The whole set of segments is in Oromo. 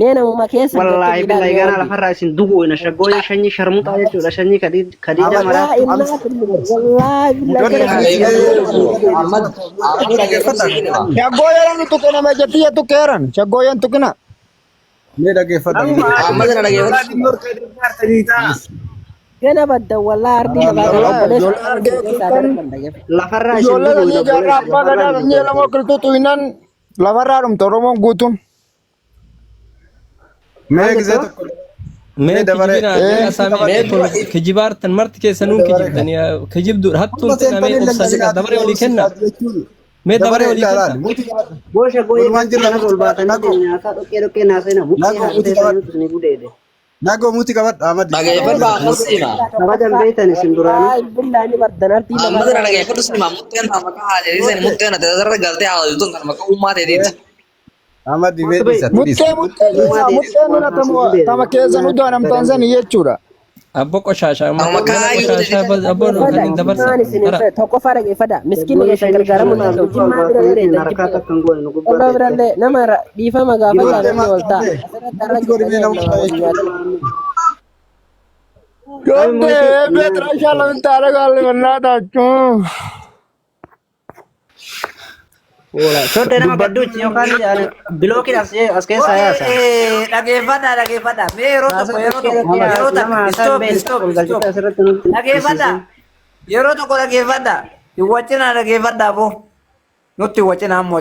Mee namuma keessa Wallaahi gattu billahi ilaali ganaa rabbi. lafarraa isin dugu'ina shaggooyee shanyii sharmuxaa jechuudha shanyii Khadiija Wallaahi maraattu. innaa wallaahi billahi gara Ahmad Ahmad dhaggeeffadhu siin hima. Shaggooyyeen nu tuqina meejjatiyya tuqeeran. Shaggooyyeen tuqina. Mee dhaggeeffadha. Ahmad na dhaggeeffadhu. Gana badda wallaahi ardii lafaa kana Wallaahi obboleessa ijoolleen argee keessaa turtan. darban dhaggeeffa. Lafarraa isin Ijoollee dugu'ina sanyii jaarraa obboleessa abbaa lafarraa gadaa isin sanyii dugu'ina. lamoo qilxuu xuyinaan lafarraa dhumte Oromoon guutuun. Mee Maal gisee jettaa? tokko Mee mee dabaree kijibinaa Eh. jala samee Mee kun dura kijibaartan marti keessanuu kijibdanii kijibduudha hattuun Amma tana mee seentanii obsaa jedha lallabinaati dabaree yeroo olii kenna jechuun mee dabaree dabaree olii ilaalaa kenna muti qabadha. Boo shaggooyyee Walumaan jirra kanarra muti ol qabadha baatanii nagoo nyaataa dhoqqee dhoqqee naasena buqqee nagoo muti haasee qabadha sanyuutu isin gudeede. nagoo muti qabadha Ahmad. Dhaggeeffadhu Ahmad si hima. Kabajan beektan isin duraanuu. Wallaahi billahi ni bardan ardii lafaa Ahmad na kana. dhaggeeffadhu si hima. Mutteen tana maqaa haadha sani mutteen ati asirra galtee haadha tun tana maqaa ummaa teetiiti. Ahmad mee dhiisa dhiisa. Muttee muttee Uumaa dhiisaa teetitti muttee waan nuna haasuu gudeede tama maqaa keessan ummaa utuu anamtaan sani jechuudha. Abbo qoshaashaa Tana mana maqaa hayyuu qoshaashaa teetiiti. abbo kan Dhaggeeffadha hin dabarsa jimmaan isin hin bara fedhe tokkoffaa dhaggeeffadha miskiinni Shaggooyyee keessan shanyii gargaaramuu hin sharmuxaa danda'u gubbaa ol jimmaa bira baatanii dheedan harkaa jibba takka hin goone nu gubbaa Ollaa teettee. birallee nama dhiifama gaafadhaa Ijoollee namni maal ol ta'a. taate? Asirratti har'a Muti godhi mee jirtanii nama nama waliin nyaatan. Abi Gobde mootii beetra inshallah min taala gaalli mannaa taachuu. Sodde nama gadduuchi yookaan bilookiin as keessaa yaasa. Dhageeffadha dhageeffadha. Mee yeroo Haasa tokko yeroo dhoqqee tokko dhoqqee yeroo haasa nama takka haasaa hin stop beekne stop ol stop. galchite asirratti nutti Dhageeffadha. barsiisin. Yeroo tokko dhageeffadha. Hin waccinaa dhageeffadha aboo. Nutti waccinaa ammoo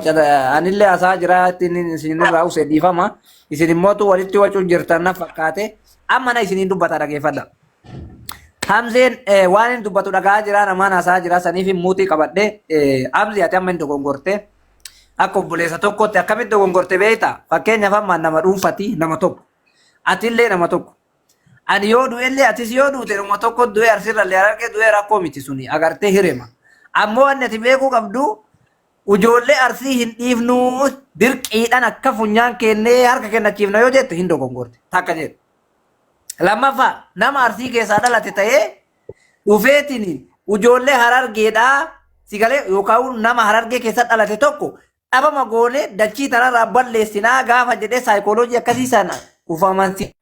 anillee hasaa jira ittiin isinirraa use dhiifama. Isin immootu walitti wacuun jirtan na fakkaate. Amma na isiniin dubbata dhageeffadha. Hamzeen waan inni dubbatu dhagaa jira namaan hasaa jira saniif muutii qabadhe Hamzee ati amma hin dogongorte akka obboleessa tokkotti akkamitti dogongorte beekta fakkeenyaaf amma nama dhuunfati nama tokko atillee nama tokko ani yoo du'ellee atis yoo duute nama tokko du'e arsirrallee harargee du'e rakkoo miti suni agartee hirema ammoo wanni ati beekuu qabdu ujoollee arsii hin dhiifnuu dirqiidhaan akka funyaan kennee harka kennachiifna yoo jette hin dogongorte takka jedhe. Lammaffaa nama arsii keessaa dhalate ta'ee dhufeetiin ijoollee harargeedhaa sigalee yookaan nama harargee keessa dhalate tokko dhabama goonee dachii tanarraa balleessinaa gaafa jedhee saayikooloojii akkasii sana ufamansiisee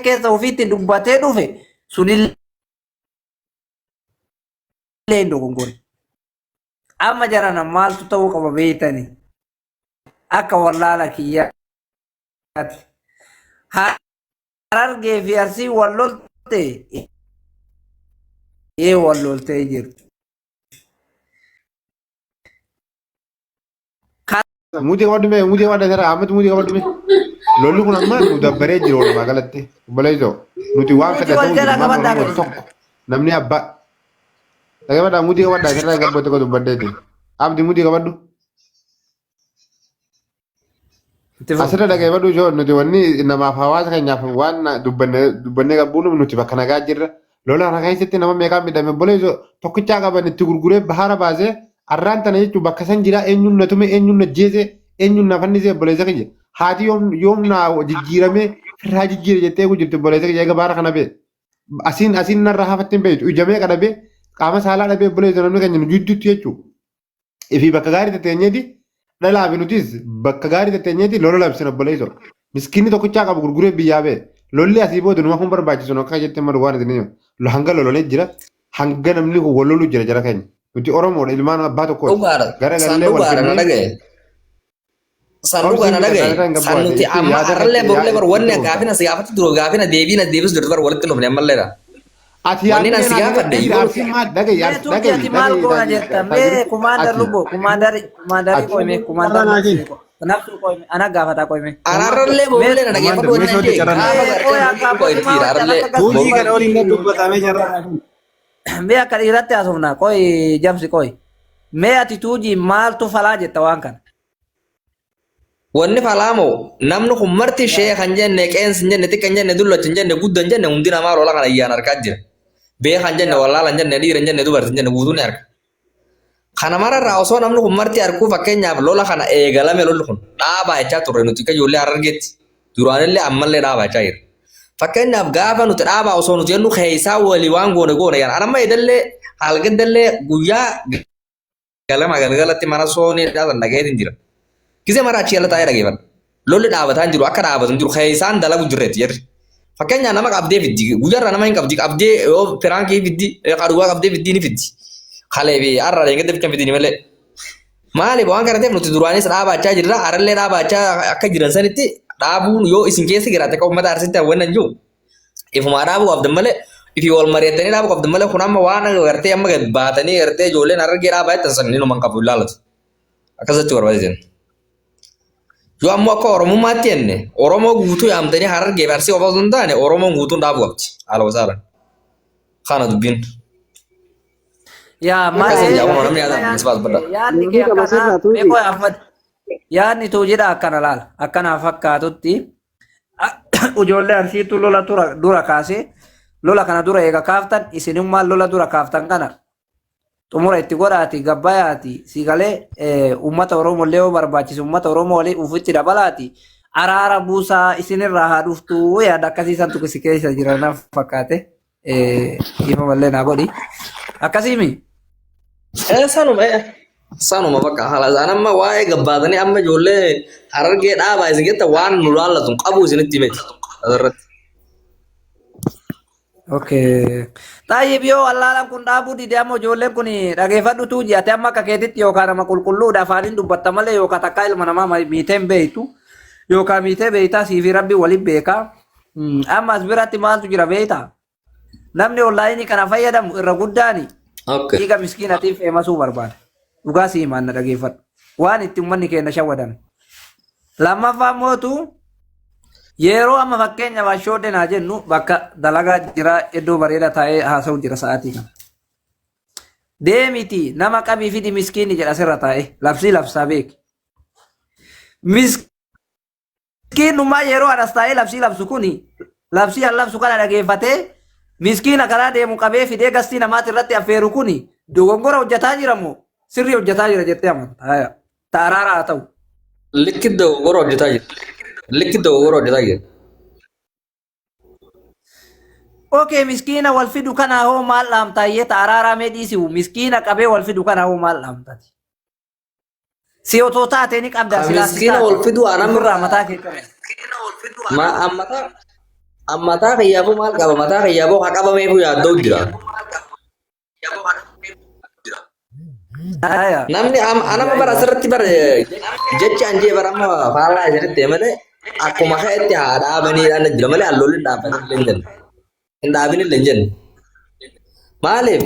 keessa ofiitti dubbatee dhufe sunillee hin dogongore. Amma jarana maaltu ta'uu qaba beektanii akka wallaala kiyyaati. Harargee fi Arsii wal lolte ee wal loltee jirti. Muti qabadhu mee muti qabadhu asirraa Ahmad muti qabadhu mee. Lolli kun amma nu dabbaree jira walumaa galatti. Obboleessoo nuti waan Muti fedha wal ta'uu jala jiru maal qabadhaa Oromoo gadi. tokko namni abbaa. Dhaggeeffadhaa muti qabadhaa asirraa gabboo tokko dubbaddeeti. Abdi muti qabadhu. Itti fufi. Asirra dhaggeeffadhu ijoo nuti wanni namaaf hawaasa keenyaaf waan dubbanne dubbannee qabbuun nuti bakka nagaa jirra. Lola kana keessatti nama meeqaan midhame obboleessoo tokkichaa qaban itti gurguree bahara baasee arraan tana jechuun bakka san jiraa eenyuun na tume eenyuun na jeese eenyuun na fannise obboleessa kiyya. Haati yoom yoom na jijjiiramee firraa jijjiire jettee eeguu jirti obboleessa kiyya eega bahara kana bee. Asiin asiin narraa hafatti hin beektu ija meeqa dhabee qaama saalaa dhabee obboleessa namni keenya nu jidduutti jechuudha. Ifi bakka gaarii tatteenyeeti dhalaa fi nutis bakka gaarii tatteenyeeti lola labsina obboleessoo. Miskiinni tokkichaa qabu gurguree biyyaa ba'e. Lolli asii booda numa kun barbaachisu akka jettee malu waan isin himu. Hanga lololee jira hanga namni kun wal lolu jira jara keenya. Nuti Oromoodha ilmaan abbaa tokkooti. Dhugaadha. Gara San gallee wal dhugaadha na finnee dhagaye. San obsiin dhugaa na bita dhagaye. irra hin San gabbu'aate nuti jechuun amma yaada arrallee irratti borullee bar wanni itti gaafina si gaafatti dura gaafina deebii na deebisu jirtu bar walitti dhufne ammalleedha. Ati Wanni yaadni na si naa gaafadhe dhagayi yoo arsiin maal dhagayi Mee arsi tuuti dhagayi ati maal dhagayi goona jetta? Mee kumaandar ati lubbo kumaandari kumaandari ati qoyme kumaandar nafsu qoyme ana gaafata qoyme. ararallee Mee borullee na dhageeffadhu Commander wanni mee nan soodde jee carraa gaafa mee gartee qoya nuti akka qoy abbootii maa tiira wacaan arallee akka Tuujii borullee kana waliin na dubbatamee jarraa. Mee akka dhiiratti haasofna qoy jamsi qoy. Mee ati tuujii maaltu falaa jetta waan kana? Wanni falaamoo namni kun marti ishee kan jenne qeensi hin jenne xiqqa hin jenne dullacha hin jenne gudda hin jenne hundi namaa lola kana iyyaan harkaa jira. Beeka hin jenne wallaala hin jenne dhiira hin jenne dubarti hin jenne guutuun ni harka. Kana mararraa osoo namni kun marti harkuu fakkeenyaaf lola kana eegalame lolli kun dhaabaa jechaa turre nuti akka ijoollee harargeetti duraanillee ammallee dhaabaa jechaa jirra. Fakkeenyaaf gaafa nuti dhaabaa osoo nuti jennu keessaa walii waan goone goone yaan anamma edallee halgaddallee guyyaa galama galgalatti mana soonii dhaasan dhagayeetiin jira. Gizee mara achi jala taa'ee dhageeffadha. Lolli dhaabataa hin jiru akka dhaabatu hin jiru keessaan dalagu jirreetti jarri. Fakkeenyaaf nama qabdee fiddi guyyaarraa nama hin qabdi qabdee yoo piraankii fiddi qaruwaa qabdee fiddi ni fiddi. Kalee fi har'a deengedde bicha fidini malee. Maaliif waan kana ta'eef nuti duraanis dhaabachaa jirra harallee dhaabachaa akka jiran sanitti dhaabuun yoo isin keessa jiraate akka uummata arsitti hawwanna hin jiru. Ifumaa dhaabuu qabdan malee ifi wal mari'attanii dhaabuu qabdan malee kun amma waan gartee amma gad baatanii gartee ijoolleen harargee dhaabaa jettan san inni qabu ilaalatu. Akkasatti barbaachisan. Yoo ammoo akka Oromummaatti jenne Oromoo guutuu yaamtanii harargee fi arsii qofa osoo hin taane Oromoon guutuun dhaabuu qabdi. Haala wasaalan. Kana dubbiin. Yaa Akkasiin malee jedhamu namni yaada misbaas badda. yaadni kee akkana meeqoo Ahmad yaadni tuu jedha akkana laala akkana fakkaatutti ijoollee arsiitu lola dura kaasee lola kana dura eega kaaftan isinummaan lola dura kaaftan kana xumura itti godhaati gabbayaati si galee uummata Oromoo illee yoo barbaachise uummata Oromoo walii ufitti dabalaati araara buusaa isinirraa haa dhuftu yaada akkasii santu si keessa jira naaf fakkaate dhiifama mallee naa godhi akkasiimi. Sanuma sanuma bakka haala isaan amma waa'ee gabbaatanii amma ijoollee harargee dhaabaa isin jetta waan nu laallatu qabu isinitti himeti asirratti. Okay. Tayyib yoo wallaalaan kun dhaabuu dide amma ijoolleen kun dhageeffadhutu ji'ate amma akka keetitti yookaan nama qulqulluudha afaaniin dubbatta malee yookaan takkaa ilma namaa miitee hin beektu yookaan miitee beektaa siifi rabbi waliin beekaa. Amma as biratti maaltu jira beektaa? Namni onlaayinii kana fayyadamu irra guddaani Okay. dhiiga miskiinatiif feemasuu barbaada. Dhugaa si himaan na dhageeffadhu. Waan itti uummanni keenya shawwadame. Lammaffaa mootu yeroo amma fakkeenya baashoodhe naa jennu bakka dalagaa jira iddoo bareeda taa'ee haasa'u jira sa'aatii kana. Deemiti nama qabii fidi miskiinni jedha sirra taa'ee labsii labsaa beeki. Miskiinummaa yeroo anas taa'ee labsii labsu kuni labsii an labsu kana dhageeffatee miskiina karaa deemu qabee fidee gastii namaati irratti affeeru kuni dogongora hojjetaa jira moo sirrii hojjetaa jira jettee amanta. Haya. Taaraara haa ta'u. Likki dogoggora hojjetaa jira. Likki dogoggora hojjetaa jira. Okay, miskiina wal fidu kana hoo maal dhaamtaayyee taaraaraa mee dhiisiu miskiina qabee wal fidu kana hoo maal dhaamtati? Si otoo taate ni qabda Ka silaa si miskiina taate. wal fidu anam Ofirraa mataa kee qabe. ma ammataa ammataa kiyyaafuu maal qaba mataa kiyyaafuu haa qabameefuu yaaddoo jira. Haya. Namni anama bara asirratti bara jechi an jee bara amma faallaa isinitti malee akkuma ka'etti haa dhaabaniidhaan jira malee alloolli hin dhaabbatin illee hin jennu. Hin dhaabin illee hin jennu. Maaliif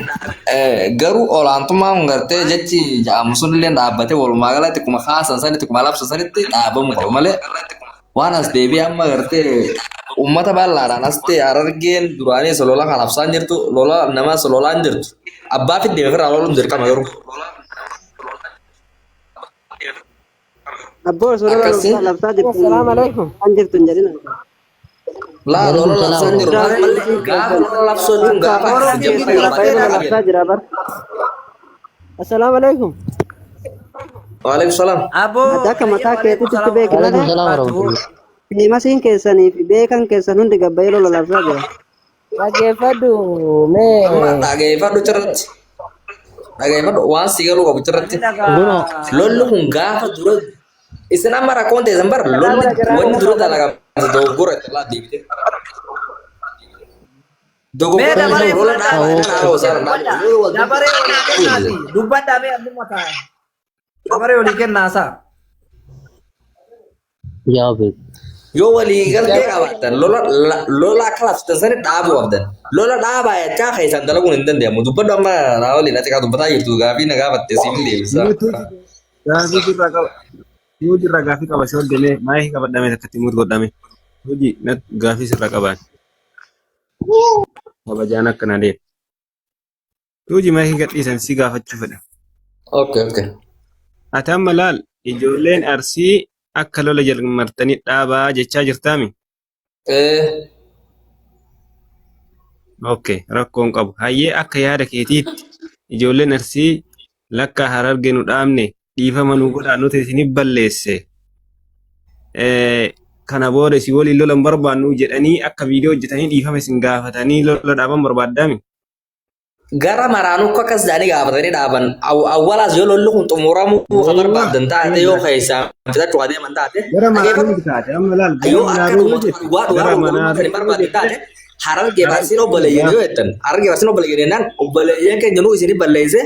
garuu olaantummaan kun gartee jechi jedhamu sun illee dhaabbatee walumaa galatti akkuma kaasan sanitti akkuma labsan sanitti dhaabamuu qaba malee waan as deebi'ee amma gartee uummata bal'aadhaan as ta'e harargeen duraanii lola kan labsaan jirtu lola namas lolaan jirtu abbaa fi deeme ofirraa loluun dirqama garuu. Abboo suuraa Akkasii. labsaa jirtu. Assalaamu alaikum. Kan jirtu hin jedhin. Laa lola labsaan jiru gaafa lola labsoo jechuun gaafa Oromoo jabaa gidduu qabatee Lola labsaa jira bar. Assalaamu alaikum. Waalaikum salaam. Aboo. Adda akka mataa keetitti beeki Waalaikum malee. salaam warahmatullahi. Fiimasiin keessanii fi beekan keessan hundi gabbayee lola labsaa jira. Dhageeffadhu mee Amma dhageeffadhu cirratti. Dhageeffadhu waan si galuu qabu cirratti. Lolli kun gaafa dura isin amma rakkoon teessan bara lolli wanni dura dalagamte dogoggora itti laa deebite. Mee Dogoggora dabaree lola fudhadhaa. dhaabaa dhaabaa osoo dhaabaa. Dabaree olii kennaati. Dubbadhaa mee abbuma taa'e. Dabaree olii kennaasaa. Yaa beek. Yoo walii galtee qabaattan lola lola akka labsitan sani dhaabuu qabdan. Lola dhaabaa jechaa keessan dalaguun hin danda'amu. Dubbadhu amma naa waliin ati kaa dubbataa jirtu gaafii na gaafatte siif hin deebisa. Gaafii sirraa qaba. Muut irraa gaafii qaba si hordofee maayikii qabadhame takkatti muut godhame. Hojii gaafii sirraa qabaan. Kabajaan akkana deema. Hojii maayikii gadhiisan si gaafachuu fedha. Okay okay. Ati amma laal ijoolleen arsii akka lola jalmartanii dhaabaa jechaa jirtaami. Okay, rakkoon qabu. Hayyee akka yaada keetiitti ijoolleen arsii lakkaa hararge nu dhaabne dhiifama nu godhaa nuti isinif balleesse. Kana booda isin waliin lola hin barbaannu jedhanii akka viidiyoo hojjetanii dhiifama isin gaafatanii lola dhaaban barbaaddaami. Gara maraanuu akka akkas jedhanii gaafatanii dhaaban. Awwalaas yoo lolli kun xumuramuu ka barbaadan taate yoo keessaa fixachuu adeeman taate Gara maraanuu dhageeffadhu. taate amma laal gara Yoo akka maraanuu dhuma jette dhugaa dhugaa gara qulqullummaa kan hin maraanuu barbaadne jette taate Harargee fi Arsiin obboleeyyan yoo jettan Harargee fi Arsiin obboleeyyan jennaan obboleeyyan keenya nuu isin balleesse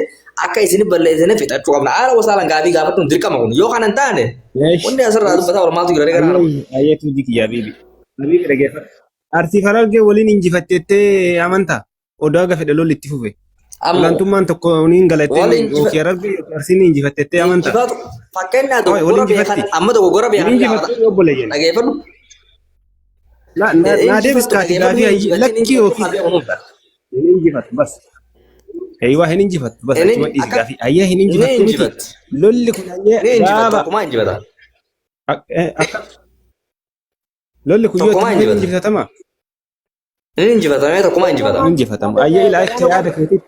akka isin balleessine fixachuu qabna. Haala wasaalan gaafii gaafachuun dirqama kun yoo kana hin taane wanni asirraa dubbataa oolmaatu jira gara Ayyee ayyeetu hojii kiyya habiibi. Habiibi dhageeffadhu. Arsiif Harargee waliin injifatteettee amantaa? Odaa gafe lolli itti fufe. Ammoo Olaantummaan tokko niin galattee wal injifa yookiin Harargee yookiin Arsiin injifatteettee amantaa? injifatu fakkeenyaa Oi, wal dogoggora beekan injifatti. amma dogoggora Wal beekan gaafata injifattee obboleeyyan. dhageeffadhu. Na na na deebis Injifattu kaati dhageeffadhu gaafii ni hayyi injifattiin lakkii injifattu yookiin haa beeku nuuf. hin injifattu bas. Eeyyuu hin injifattu bas Inni achuma dhiisi akka gaafii. Hayyee hin ni injifattu miti. injifatti. Lolli kun hayyee Ni injifatti gaaba tokkumaa injifata. akka lolli kun yoo itti Tokkumaa fufee injifata. injifatama. Ni injifatamee tokkumaa injifata. Hin injifatamu. Hayyee ilaa akka yaada keetiitti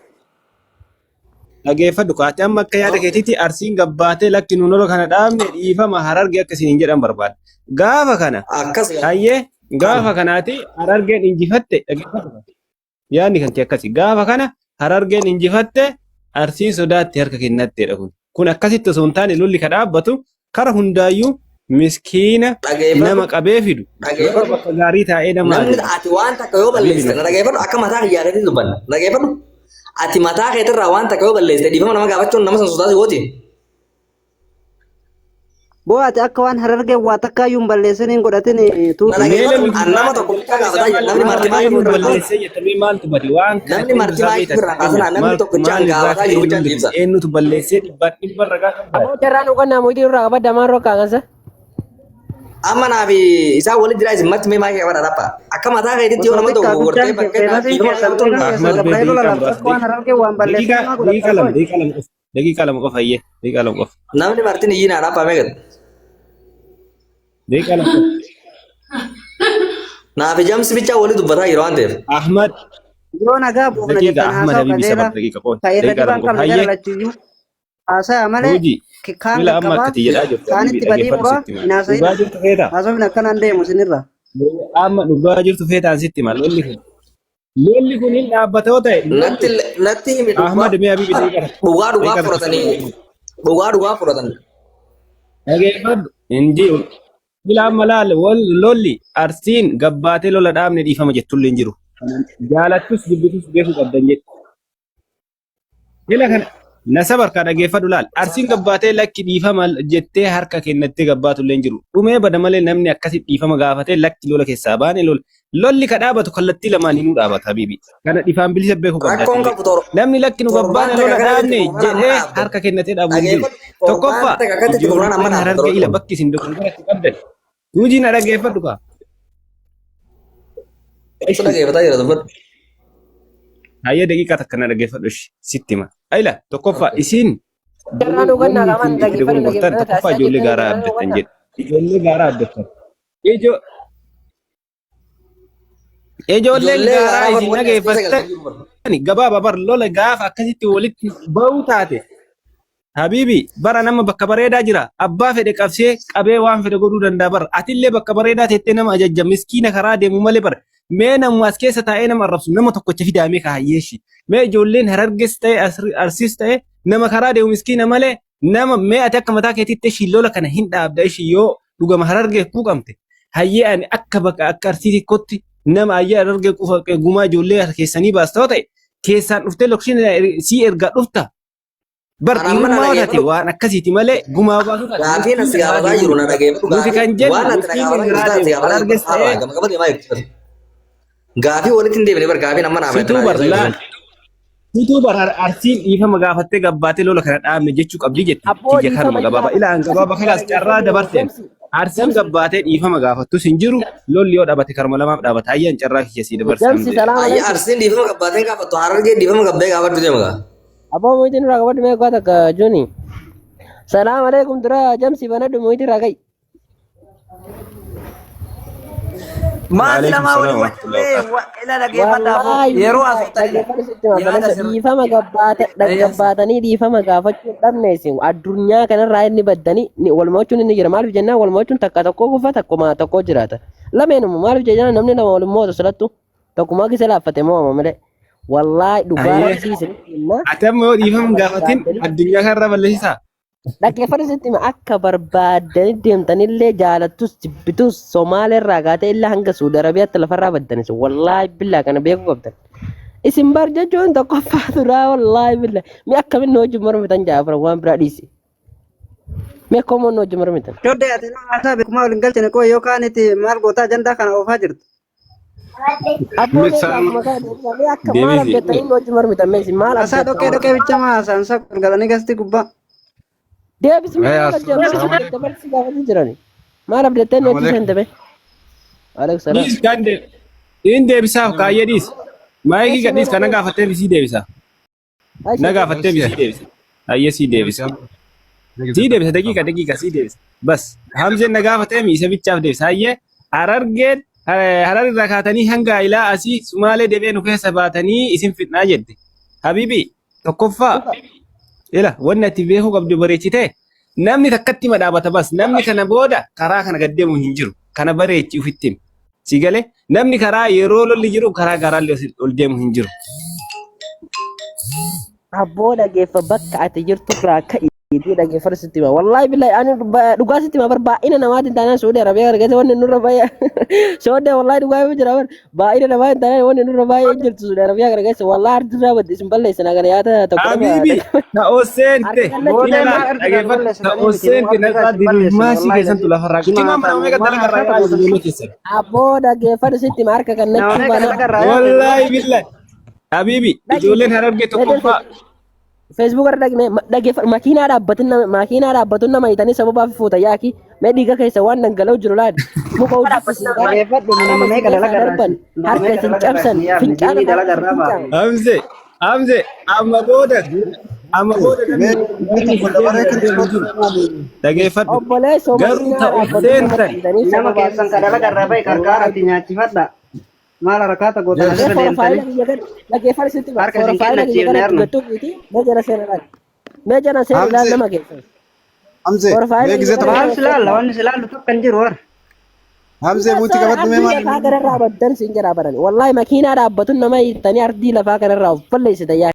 dhageeffadhu kaate amma akka yaada keetiitti Arsiin gabbaatee lakki nuun lola kana dhaabne dhiifama Harargee akka isiniin jedhan barbaada. Gaafa kana Akkas hayyee gaafa kanaati Harargeen injifatte dhageeffadhu. Yaadni kan kee akkasi. Gaafa kana Harargeen injifatte Arsiin sodaatti harka kennatteedha kun. Kun akkasitti osoo hin taane lolli ka dhaabbatu kara hundaayyuu miskiina Dhageeffadhu. nama qabee fidu nama Dhageeffadhu. bakka gaarii taa'ee nama Namni ajaja. ati waan takka yoo Habiibi balleessite na dhageeffadhu akka mataa kiyyaa keetti dubbanna. Na dhageeffadhu. Ati mataa keetirraa waan takka yoo balleessite dhiifama nama gaafachuun nama san sodaa si gooti. Boo ati akka waan Harargeen waa takka iyyuu hin balleessin hin godhatin Na tuuti. Mee dhageeffadhu. namni An nama tokko gurbaan bichaa isaa gaafataa jira. maal Namni marti maal baay'ee eenyu irraa kaasan. balleessee jettamee maaltu bade waan kana Namni marti eenyu isaa baay'ee beekta irraa kaasan. fakkeenyaaf Namni maal tokkichaan maal irraa gaafataa ka'e jiru bichaan eenyutu deebisa. eenyutu balleessee dhibbaan dhibba ragaa kan baate. Aboo carraan hogannaa mootii irraa qabadda maan rokkaa kansa. Amma naa fi isaan walitti jira isin marti mee maakii qabadha dhapha. Akka mataa keetitti yoo Osoo nama xiqqaa tokko guddaan gortee fakkeenyaaf feemasiin dhiifama keessan gaafatuun beekan keessan Ahmad bee gabbaa'ee lola daqiiqaa labsa muraasa akka waan Harargeen waan balleessin daqiiqaa namaa daqiiqaa godhatta lama qoy. daqiiqaa lama qofa daqiiqaa lama qofa hayyee daqiiqaa lama qofa namni martin iyyii naa dhapha mee gad. daqiiqaa lama qofa. Naa fi jamsi bichaa walii dubbataa jira waan ta'eef. Ahmad Yeroo nagaa buufna daqiiqa jettan Ahmad haasawa Habibi sabar qajeelaa daqiiqa qofa ka irra daqiiqaa lama dibaan qofa qabne gara hayyee lachiyyuu haasaya malee Ruuji kaan mila amma qaqqabaa akkati jedhaa jirtu Habibi kaanitti badii dhaggeeffadhu muraa sitti hin hima dhugaa haasa'ina jirtu feetaa haasofni akkanaan deemu isinirra. amma dhugaa jirtu feetaan sitti hima lolli kun hin dhaabbata yoo ta'e Natti natti himi dhugaa Ahmad mee Habibi daqiiqa dhugaa dhugaa daqiiqa tokko fudhatanii dhugaa dhugaa fudhatan. dhaggeeffadhu hin jiru mila amma laal wal lolli Arsiin gabbaatee lola dhaabne dhiifama jettullee hin jiru jaalattus jibbitus beekuu qabdan jedhe Ila kana na sabarkaa dhageeffadhu laal. Arsiin gabbaatee lakki dhiifama jettee harka kennattee gabbaatu illee hin jiru. Dhumee bada malee namni akkasitti dhiifama gaafatee lakki lola keessaa baane lola. Lolli ka dhaabatu kallattii lamaan hinuu dhaabata habiibi. Kana dhifaan bilisa beekuu qabda Rakkoon atillee. qabu Namni lakki nu torbaan gabbaane takka lola kanatti dhaabne xumuraan amma jedhee dhaabdan. harka kennatee dhaabu hin jiru. Dhageeffadhu torbaan Tokkoffaa takka kanatti xumuraan amma ijoolleen dhaabdan harargee ila rakkoon. bakki isin dogongoratti qabdan. Tuujii na dhageeffadhu kaa. Ibsa dhageeffataa jira dubbadhu. Hayyee daqiiqaa takka na dhaggeeffadhu ishi sitti hima. Ayila tokkoffaa isiin Carraan hogannaa wanni qaban isin itti dhaggeeffadhu dogongortan dhaggeeffadhu tokkoffaa taasisaa ijoollee jirtan gaaraa carraan abdattan hogannaa. jedhe. Ijoollee gaaraa abdattan. Ijoolleen Ijoollee gaaraa gaaraa isin wanni as keessa dhageeffattan galtee jiru bara. gabaabaa bar lola gaafa akkasitti walitti ba'uu taate Habiibi bara nama bakka bareedaa jira. Abbaa fedhe qabsee qabee waan fedhe godhuu danda'a bara. Atillee bakka bareedaa teettee nama ajajja miskiina karaa deemu malee bara. Mee namuma as keessa taa'ee nama arrabsu nama tokkocha fidaamee kaayyeeshi. Mee ijoolleen Hararges ta'e Arsiis ta'e nama karaa deemu miskiina malee nama mee ati akka mataa keetiitti ishii lola kana hin dhaabda ishii yoo dhugama Harargee quuqamte. Hayyee ani akka bakka akka Arsiitii kotti nama hayyee Harargee quufa gumaa ijoollee keessanii baasta yoo ta'e keessaan dhuftee lokshin sii ergaa dhufta. Bar Ana amma na dhiirummaa taate dhageeffadhu. waan akkasiiti malee gumaa baasuu taate Gaafiin as miskiina karaa gaafataa deemuu jiru na miti. dhageeffadhu. Nuti Gaafii kan jennu waan ati na miskiinni gaafataa jirtu karaa taate deemu gaafataa jirtu Hararges haala ta'ee gama gama deemaa jirtu. Gaafii walitti hin deebine bar gaafiin amma naaf situu na bar deebisaa laal jirtu. situu bar Arsiin dhiifama gaafattee gabbaatee lola kana dhaabne jechuu qabdi jette Abboo kiyya dhiifama kanuma gabaabaa ilaa ilaan gabaabaa kalaas carraa dhaggeeffadhu dabarteen jamsi Arsiin jamsi gabbaatee dhiifama gaafattus hin jiru lolli yoo dhaabate karma lamaaf dhaabata ayyaan carraa kiyya sii dabarse jamsi alhamdulillah. salaam Ayya alaikum. Arsiin dhiifama gabbaateen gaafattu Harargee dhiifama gabbee gaafadhu deema gaa. Abboo mootii irraa qabadhu mee kwaa takka juni. Salaam alaikum dura jamsi banadhu mootii irraa ka'i. Maati Waalaikum lamaa salaam waliin warahmatullahi wacimee wabarakatuh. ila dhageeffadhaafoo Wallaahi yeroo billahi haasoftanidha. dhaggeeffadhu sitti hima Yaada balessa sirrii. dhiifama gabbaatanii dhiifama gaafachuu hin dhabne isin addunyaa kanarraa inni baddanii wal mo'achuun inni jira maaliif jennaan wal mo'achuun takka tokko kufa takkuma tokko jiraata lameenuma maaliif jennaan namni lama wal mo'atu silattu tokkumaa kisa laaffate mo'ama malee Wallaahi dhugaa Ayyee. rabbii isinitti hima. Ati amma yoo dhiifama Akka gaafatin barbaadanii addunyaa kanarra balleessisaa. dhaggeeffadhu sitti hima akka barbaadanii deemtanillee jaalattus jibbitus Somaaleerraa kaatee illaa hanga Suudi Arabiyaatti lafarraa baddanis wallaahi billaa kana beekuu qabdan. Isin bar jechuun tokkoffaa turaa wallaahi billaa mi akkamiin nu wajjin mormitan jaafara waan biraa dhiisi. Mi akkam nu wajjin mormitan. Dodde ati nama haasaa beekumaa waliin galchine qoo yookaan itti maal gootaa ajandaa kana oofaa jirtu. Abboolee Misaan gaafuma kana deebisaa mee akka maal deebisi. abdattanii nu wajjin mormitan mee isin maal Haasaa dhoqqee abdattan? dhoqqee bicha maa haasaan isaa galanii gasti gubbaa. Deebis Mee maal abdattan maal abdatta barsi gaafatu jirani. Maal abdattanii nu wajjin seente mee? Waalaikum salaam. Dhiis kan deebi. Deebisaaf kaayyee dhiis. Maayikii Eessi mee gadhiis kana gaafattee sii deebisa. Na gaafattee sii deebisa. Ayyee sii deebisa. Sii deebisa daqiiqa daqiiqa sii deebisa. Bas Hamzeen na gaafatee isa bichaaf deebisa. Ayyee Harargeen Harar irraa kaatanii hanga ilaa asii Sumaalee deebi'ee nu keessa baatanii isin fitnaa jette. Habiibi tokkoffaa ila wanni ati beekuu qabdu bareechitee namni takkatti hima dhaabata bas namni kana booda karaa kana gad deemu hin jiru. Kana bareechi ofitti himi. Si galee namni karaa yeroo lolli jiru karaa garaallee ol deemu hin jiru. Abboo dhageeffa bakka ati jirtu irraa ka'iitii dhageeffadhu sitti hima. Wallaahi billahi ani dhugaa sitti hima bar baay'ina namaatiin taanaan Saudi Arabiyaa argate wanni nurra baay'ee Saudi wallaahi dhugaa yoo jira bar baay'ina namaatiin taanaan wanni nurra baay'ee hin jirtu Saudi Arabiyaa argate wallaahi ardirraa badde isin balleessina kana yaada tokko nama Habiibi ta osseente harka kallatti Booda ila maal argitan dhageeffadhu ta balleessitanii miti nuu osseente argitan narraa isin balleessine dirmaasii wallaahi keessantu lazii. lafarraa cimaa Himaataan mana meeqa maal dalagarraa haasaa yaa gootan ijoollee keessan. Abboo dhageeffadhu sitti hima harka Nama kennachuu meeqa baanaan dalagarraa yaate Wallaahi billahi. Habiibi ijoolleen harargee tokkoffaa Facebook irra dhaqne dhageeffadhu makiinaa dhaabbatin nama makiinaa dhaabbatun nama hiitanii sababaaf fuuta yaaki mee dhiiga keessa waan dhangala'u jiru laali muka hojii isin gaara Dhageeffadhu nama araba isin meeqa keessaa dalagarraa darban nama harka meeqa isin dalagarraa cabsan isin yaafne fincaan jinnii afaan isin dalagarraa baafne. fincaa'an. Hamze Hamze amma booda amma booda namni namni isin keessa gad deemu hin jiru. Dhageeffadhu. Obboleessoo Garuu makiinaa ta dhaabbatun nama osseentan hiitanii Nama sababaaf keessan ka dalagarraa bahe wallaahi qarqaarati nyaachifadha. Maal harakaata gootan mee asirra forfaayila deemtanii kiyya kana dhageeffadhu sitti hima harka isin forfaayila kiyya kennachiifne kana harna. gattuu miti mee jala seera laali mee jala seera ilaali Hamze nama keessa Hamze mee forfaayila gisee kiyya kana tokko Maal si laalla wanni si laallu tokko hin jiru warra. Hamze muutii Soora qabadhu mee ardii maal lafaa kanarraa baddan siin jedhaa baran. Wallaahi makiinaa dhaabbatun nama hiiktanii ardii lafaa kanarraa of balleessita yaa.